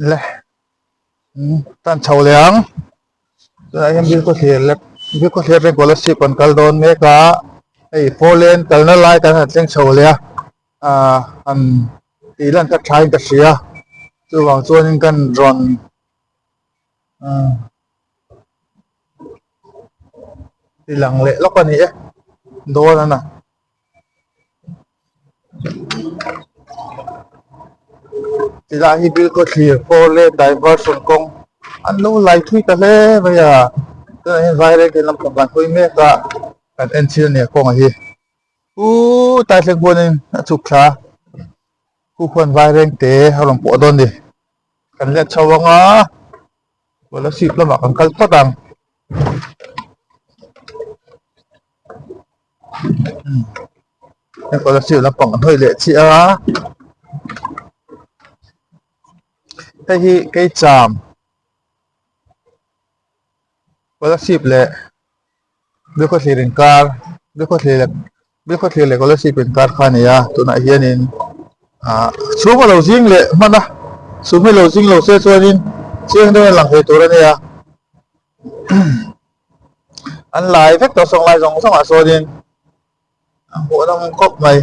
Le tan chho leh ang tunah hian Bilkhawthlir leh Bilkhawthlir atangin Kolasib kan kal dawn mek a hei four lane kalna lai kan han thleng chho leh a ah han tih lan kha thain ka hria chuvang chuanin kan rawn ah ti lang leh lawk a ni e dawn a na. Tilai hi Bilkhawthlir four lane diversion kawng an lo lai thui ta hle mai a tunah hian vairengte lampang kan hawi mek a kan en chhin a ni a kawngah hi uuu tai thleng khuanin a chhuk thla a khu khuan vairengte a rawn pawh dawn a ni kan let chho ang a Kolasib lamah kan kal phawt ang. Enkawl a sir lampang an hawi leh chiah a hei hi keicham Kolasib leh Bilkhawthlir inkar Bilkhawthlir leh Bilkhawthlir leh Kolasib inkar kha a ni a tunah hianin ah chhum a lo zing leh hman a chhum hi lo zing lo se chuanin chiang deuhin a lang thei tur a nia. An lai vek tawh sawn lai zawng zawngah sawnin a hmuh nawm khawp mai.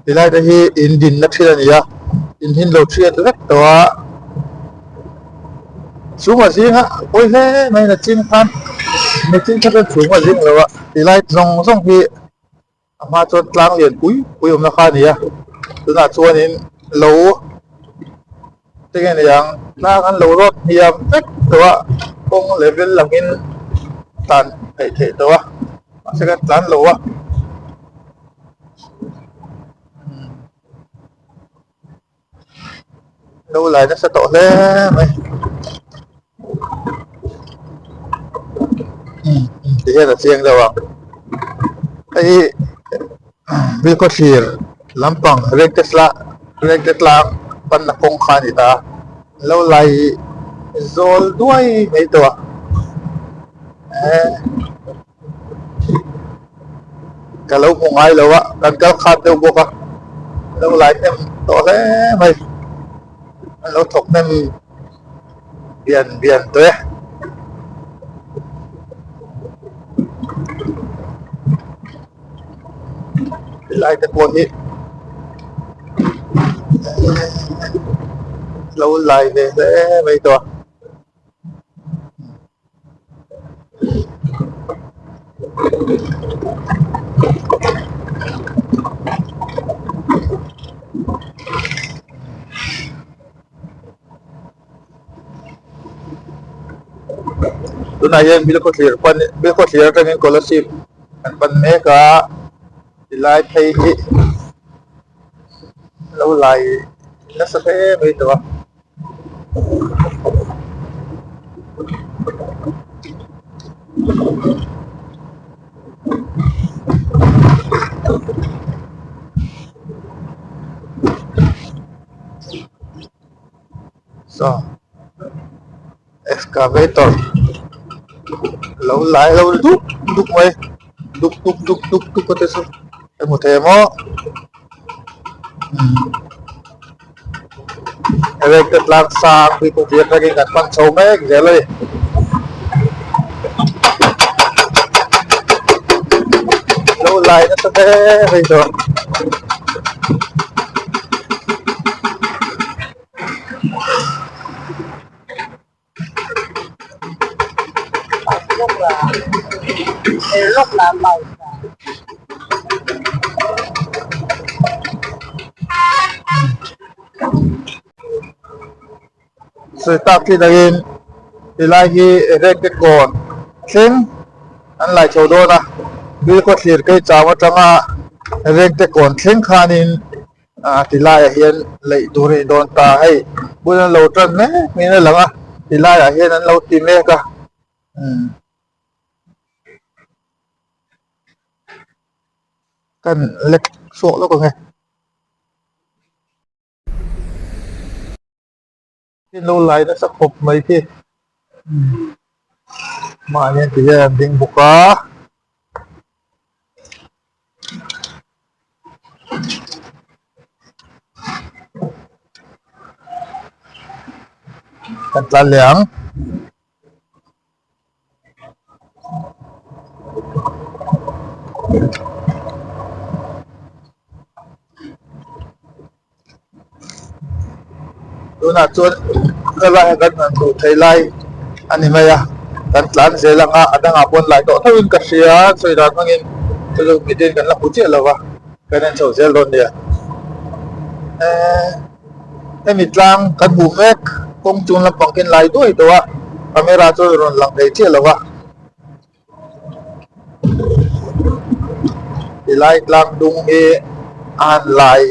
Tilai te hi in dinna thil a ni a in hi an lo thiat vek tawh a chhungah zinga pawi hle mai nachin khan nachin kha chuan chhungah zing lo a tilai zawng zawng hi a hma chuan tlang lian pui pui awmna kha a ni a tunah chuanin lo Tinge niang tlang an lo rawt hniam vek tawh a kawng level langin tlan theih theih tawh a mahse kan tlan lo a lo lai nasa tawh hle mai ti hian a chiang deuh ang hei hi Bilkhawthlir lampang Rengte tlang panna kawng kha a ni ta a lo lai zawl duai mai tawh a ka lo hmu ngai lo a kan kal khat deuh bawk a lo lai hnem tawh hle mai an lo thawk hnem bian bian tawh e. Tilai te pawh hi lo lai ve hle mai tawh a. Tunah hian Bilkhawthlir pan Bilkhawthlir atangin Kolasib kan pan mek a tilai phei hi lo lai nasa hle mai tawh a. Saw excavator lo lai lo ri dup dup mai dup dup dup dup dup a te chu ka hmu thei ang aw rengte tlang sang hi pawh biak atangin kan hman chho mek zel a ni. Lo lai nasa hle mai tawh. Sawi tak thin angin tilai hi Rengte kawn thleng an lai chho dawn a Bilkhawthlir Keichau atanga Rengte kawn thleng khanin Ah ti laiah hian leih tur a ni dawn ta hei bul an lo tan mek niin a lang a ti laiah hian an lo ti mek a umm kan lek chhuak lawk ang e. Khi lo lai nasa khawp mai khi mahni an ti hian an ding bawk a. Kan tlan leh ang. Tunah chuan helai ah kan han hmuh theih lai a ni mai a kan tlan zel ang a a dangah pawh an lai tawh tho in ka hria sawi dan hmangin chu chu miten kan la hmu chiah lo va kan en chho zel dawn nia ehh hemi tlang kan hmuh mek kawng chung lampang khi an lai duai tawh a camera chu a rawn lang thei chiah lo va. Tilai tlang dung hi a han lai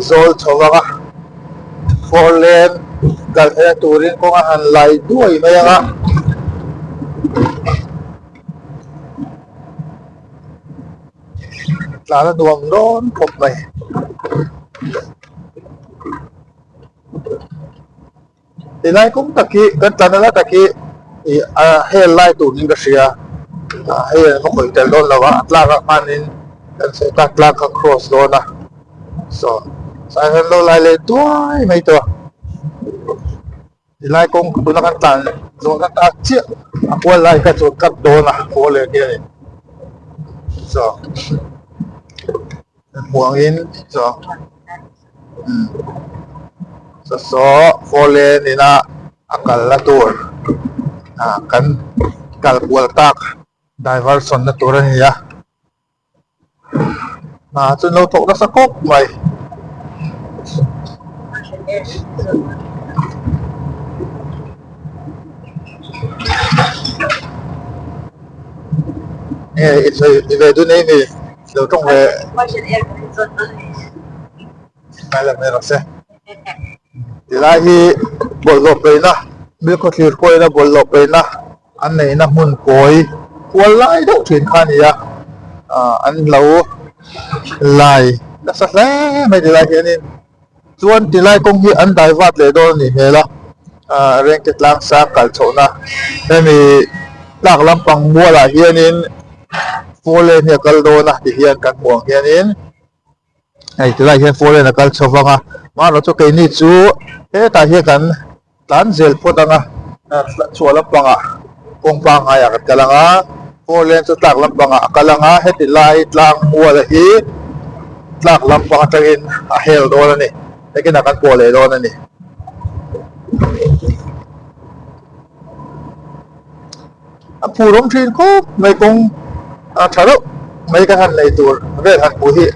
zawl chho vang a, four lane kal theihna turin kawng a han lai duai mai ang a. Tlan a nuam dawn khawp mai. Tilai kawng tak hi kan tlan nasa tak hi ih a hel lai tur niin ka hria ah hei an va khawih tel dawn lo a a tlak ah khanin kan sawi tak tlak kha cross dawn a saw sai hian lo lai leh duai mai tawh a tilai kawng tuna kan tlan zawh na tak chiah a kual lai kha chu cut dawn a haw leh hianin saw hmuh angin saw. Saw four lane ina a kalna tur ah kan kal kual tak diversion na tur a ni a hna chu an lo thawk nasa khawp mai. Nge i sawi ve dun em i lo tawng ve. Ngai lo mai rawh se. Tilai hi bawlhhlawh peihna Bilkhaw thlir pawhin a bawlhhlawh peihna an neihna hmun kawi kual lai deuh thin kha a ni a, ah an lo lai nasa hle mai tilai hianin chuan tilai kawng hi an dai vat leh dawn a nih hmel a, ah Rengte tlang sang kal chhohna hemi tlak lampang mualah hianin four lane hi a kal dawn a tihian kan hmuh ang hianin. Hei tilai hian four lane a kal chho vang a mahrawh chu keini chu hetah hian kan tlan zel phawt ang a chhuah lampangah kawng pangaiah kan kal ang a four lane chu tlak lampangah a kal ang a heti lai tlang muala hi tlak lampang atangin a hel dawn a ni hekinah kan pawh leh dawn a ni. A phur awm thin khawp mai kawng a tha reuh mai ka han nei tur vel han hmuh hi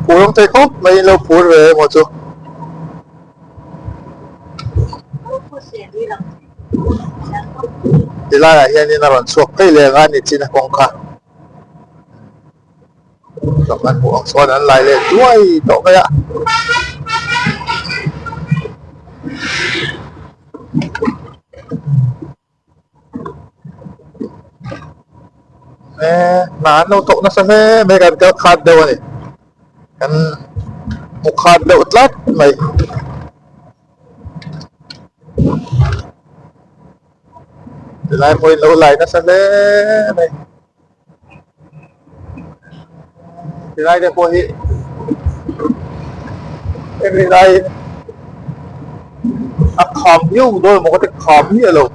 phur awm thei khawp mai in lo phur ve emaw chu. Tilai ah hianin a rawn chhuak phei leh ang a ni chin a kawng kha. Kan hmuh ang chuan an lai leh duai tawh mai a. Eee hna an lo thawk nasa hle mai kan kal khat deuh a ni kan hmu khat deuh tlat mai. Tilai pawhin lo lai nasa hle mai. Tilai te pawh hi hemi laiin a kham viau dawn emaw ka ti kham miah lo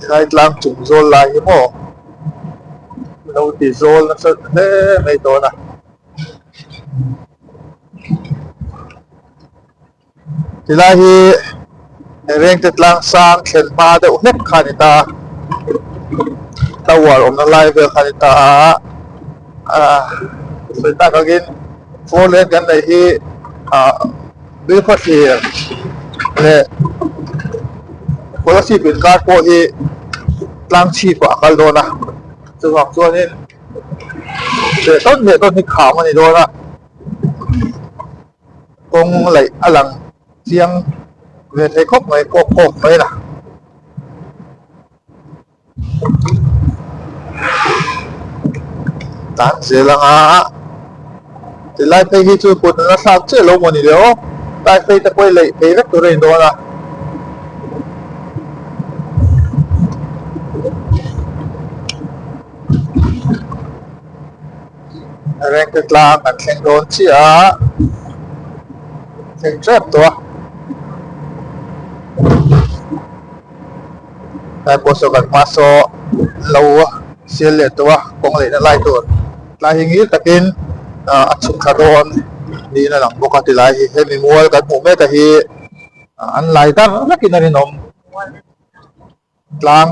tilai tlang chung zawl lai hi maw lo ti zawl nasa hle mai dawn a. Tilai hi Rengte tlang sang thlen hma deuh hlek kha a ni ta a, tower awmna lai vel kha a ni ta a, ah sawi tak angin four lane kan neih hi ah Bilkhawthlir leh Kolasib inkar pawh hi tlang chhip ah a kal dawn a, chuvang chuanin leh tawn leh tawn hi kham a ni dawn a. Kawng laih a lang chiang ve thei khawp mai kawk kawk mai la. Tan zel anga tilai phei hi chu kut an la thlak chiah lo maw ni le aw. Tlai phei te pawh hi leih phei vek tur a ni dawn a. Rengte tlang kan thleng dawn chiah a, thleng tep tawh a. Tlai pawh saw kan hma saw lo sial leh tawh a, kawng lehna lai tur tlai hi ngil takin a chhuk thla dawn niin a lang bawk a tilai hi hemi mual kan hmuh mek a hi an lai dar vekin a rinawm. Tlang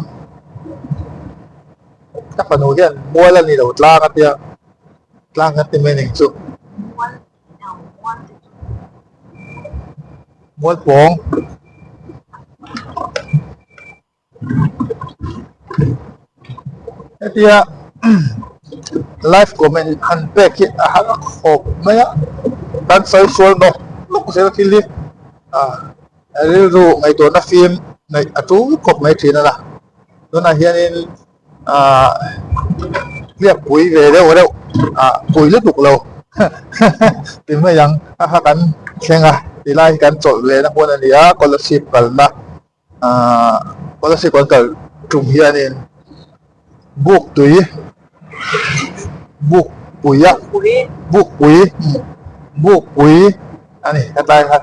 ka fanu hian mual a ni lo tlang a tia tlang kan ti mai ning chu mual pawng hetia live comment han pek hi a har khawp mai a kan sawi sual nawk nawk zel thil hi ah. Rilru ngaihtuahna fim ngaih a tul khawp mai thin a la. Tunah hianin ahh hliap pui ve deuh reuh ah pui lutuk lo ti mai ang a kha kan thleng a tilai hi kan chawlh ve na hmun a ni a scholarship kalna ahh scholarship kan kal tum hianin buk tui buk pui a buk pui buk pui a ni hetlai kha.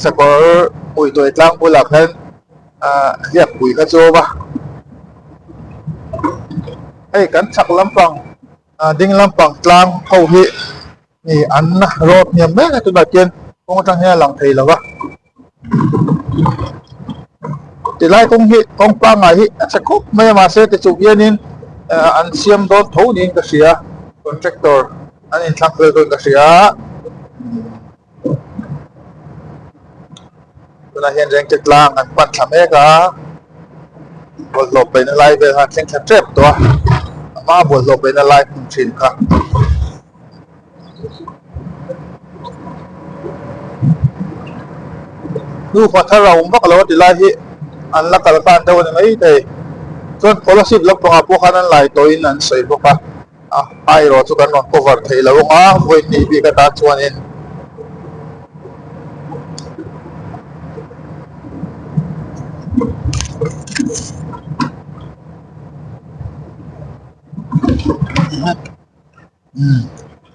Sakawr hmuituai tlang bulah khan ah hliakpui kha chu a awm a hei kan chhak lampang ah ding lampang tlang ho hi ni an rawt hniam mek a tunah khian kawng atang hian a lang thei lo va tilai kawng hi kawng pangngai hi a chhe khawp mai a mahse tichuh hianin ah an siam dawn tho niin ka hria contractor an inthlak vel dawn ka hria. Tunah hian Rengte tlang an pan thla mek a, bawlhhlawh paihna lai vel kha an thleng thla tep tawh a, a hmaa bawlhhlawh paihna lai hmun thin kha. Nufa thar a awm vak lo a ti lai hi an la kal tan deuh a ni maithei. Chuan Kolasib lampangah pawh khan an lai tawhin an sawi bawk a. A hma erawh chu kan rawn cover thei lo ang a, vawi hnih bik atan chuanin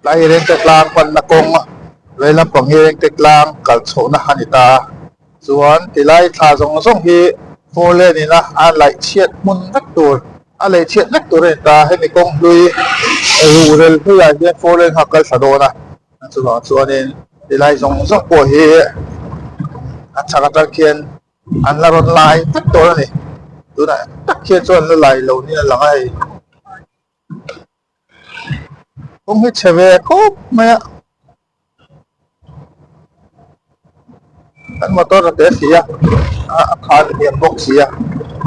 tlai hi Rengte tlang panna kawng vei lampang hi Rengte tlang kal chhohna a ni ta a chuan tilai thla zawng zawng hi four lane in a a laih chhiat hmun vek tur. A lei chhiat vek tur a ni ta, hemi kawng hlui ruhrel hluiah hian four lane kha a kal thla dawn a, chuvang chuanin tilai zawng zawng pawh hi a chhak atang khian an la rawn lai vek dawn a ni, tunah tak khian chuan an la lai lo niin a lang a hei. Kawng hi chhe ve khawp mai a. Kan motor a te si a, a khan a hniam bawk si a,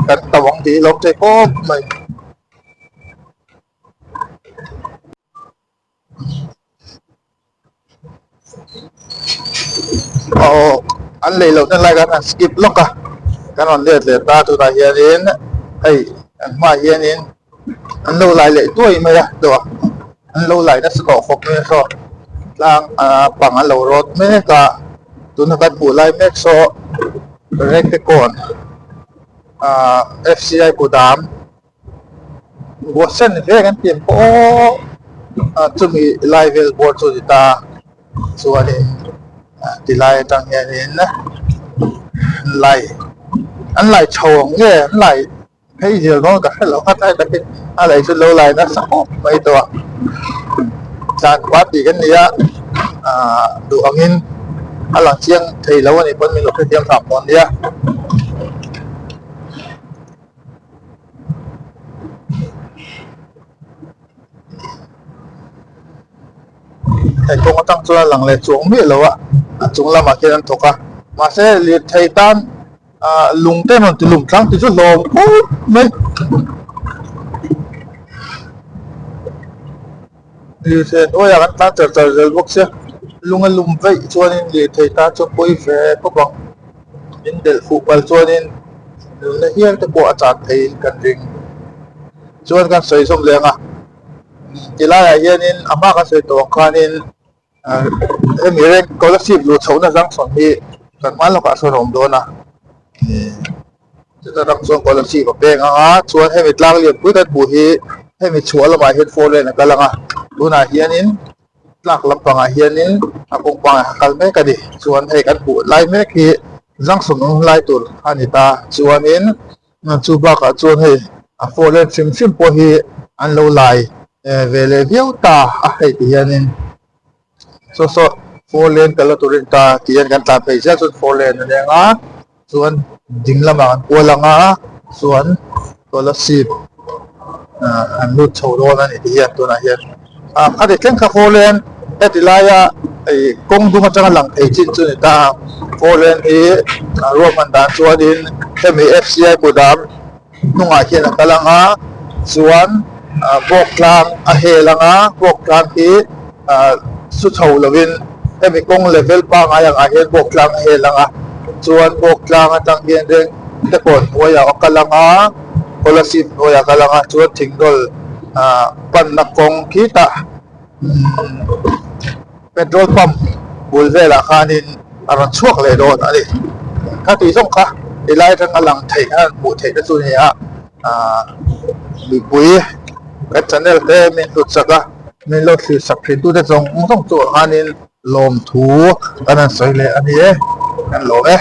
kan to ang tih hi lawm thei khawp mai. Aw an lei loh na lai khan an skip lawk a kan rawn let leh ta tunah hianin hei an hmaah hianin an lo lai leh tuai mai a dawh a an lo lai nasa tawh khawp mai a saw tlang ah pang an lo rawt mek a tuna kan hmuh lai mek saw Rengtekawn ah F C I kudam. Buahsen ve kan tih ang pawh aw chumi lai vel bawr chu a ni ta chuanin tilai atang hianin lai an lai chho ang nge an lai phei zel dawn ka hrelo kha tlai takin a lei chu lo lai nasa khawp mai tawh a tlan khua tih kan ni a ahh duh angin a lang chiang thei lo a nih pawn min lo hrethiam hram dawn nia. Hei kawng atang chuan a lang leh chuang miah lo a a chung lamah khian an thawk a mahse lirthei tan ah lung te an rawn ti lum tlang tih chu hlawm khawp mai lirthei hnuaiah kan tlan char char zel bawk sia lung a lum veih chuanin lirthei tan chuan pawi ve khawp ang. Min delh fuh pal chuanin nunna hial te pawh a chan theiin kan ring. Chuan kan sawi zawm leng a, tilaiah hianin a hma kan sawi tawh ang khanin. Hemi reng Kolasib luh chhohna junction hi kan hma lawkah sawn a awm dawn a chuta tang chuan Kolasib a peng ang a chuan hemi tlang lianpui kan hmuh hi hemi chhuah lamah hian four lane a kal ang a tunah hianin tlak lampangah hianin a kawng pangah a kal mek a ni chuan hei kan hmuh lai mek hi junction awm lai tur a ni ta chuanin chu bakah chuan hei a four lane hrim hrim pawh hi an lo lai ve leh viau ta a hei ti hianin saw saw four lane kalna tur a ni ta tih hian kan tlan phei zel chuan four lane a leng a chuan ding lamah an kual ang a chuan scholarship ah an lut chho dawn a ni tih hian tunah hian ah khati thleng kha four lane heti laia ih kawng dung atanga lang thei chin chu a ni ta a four lane hi a ruahman dan chuanin hemi F C I kudam hnungah hian a kal ang a chuan ah bawk tlang a hel ang a bawk tlang hi ah su chho lovin hemi kawng level pangngai angah hian bawk tlang a hel ang a chuan bawk tlang atang hian reng te kawn hnuaiah a kal ang a scholarship hnuaiah a kal ang a chuan thingdawl ah panna kawng khitah umm. Petrol pump bul velah khanin a rawn chhuak leh dawn a ni. Kha tih zawng kha ti lai atanga lang theih a hmuh theih te chu a ni a, aah mipui kan channel te min hlut sak a, min lo thlir sak thin tu te zawng zawng chu ah khanin lawmthu kan han sawi leh a ni e, kan lawm e.